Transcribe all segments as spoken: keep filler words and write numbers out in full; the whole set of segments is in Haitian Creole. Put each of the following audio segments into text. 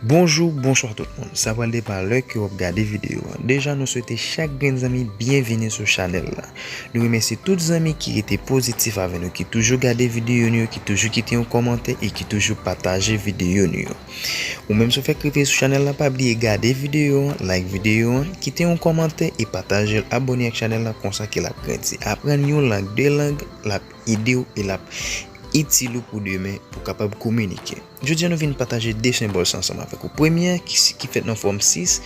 Bonjou, bonswa tout moun. Sa pral depann lè ke w ap gade videyo a. Deja, nou swete chak grenn zanmi byenvini sou chanèl la. Nou remèsye tout zanmi ki rete pozitif avè nou, ki toujou gade videyo nou yo, ki toujou kite yon kòmantè e ki toujou pataje videyo nou yo. Ou menm si w fèk rive sou chanèl la, pa bliye gade videyo an, like videyo an, kite yon kòmantè e pataje l, abòne ak chanèl la konsa ke l ap grandi. Aprann yon lang, de lang, l ap ede w e l ap itil ou pou demen pou w kapab kominike. Jodi a nou vin pataje de senbòl sa ansanm avèk ou. Premye ki, ki fèt nan fòm sis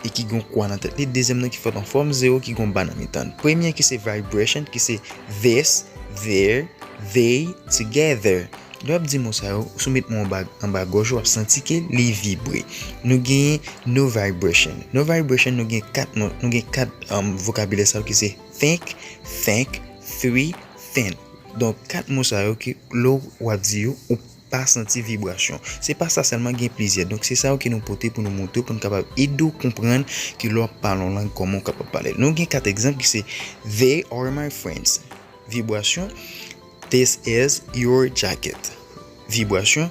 e ki gen yon kwa nan tèt li. Dezyèm nan ki fèt nan fòm zewo ki gen yon ba nan mitan l. Premye ki se vibration, ki se this, there, they, together. Lè w ap di mo sa yo, si w met mo anba, anba gòj ou, w ap santi ke li vibre. Nou genyen no vibration. No vibration, nou gen kat mo, nou gen kat um, vokabilè sa yo ki se think, thank, three, thin. Donk, kat mo sa yo ki lè w ap di yo, ou pa santi vibrasyon. Se pa sa sèlman, gen plizyè. Donk, se sa yo ke nou pote pou nou montre, pou nou kapab ede w konprann ke lè w ap pale yon lang, kòman w kapab pale l. Nou gen kat egzanp ki se they are my friends. Vibrasyon, this is your jacket. Vibrasyon,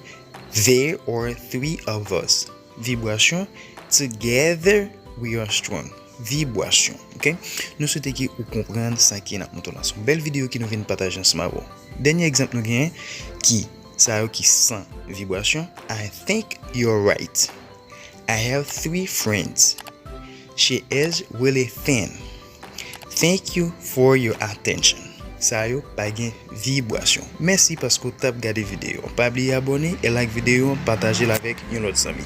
there are three of us. Vibrasyon, together we are strong. Vibrasyon, ok? Nou swete ke ou konprann sa ke n ap montre w la. Se yon bèl videyo ke nou vin pataje ansanm avè w. Dènye egzanp nou genyen, ki, sa yo ki san vibrasyon, I think you're right. I have three friends. She is really thin. Thank you for your attention. Sa yo pa gen vibrasyon. Mèsi paske w t ap gade videyo an. Pa bliye abòne e like videyo an, pataje l avèk yon lòt zanmi.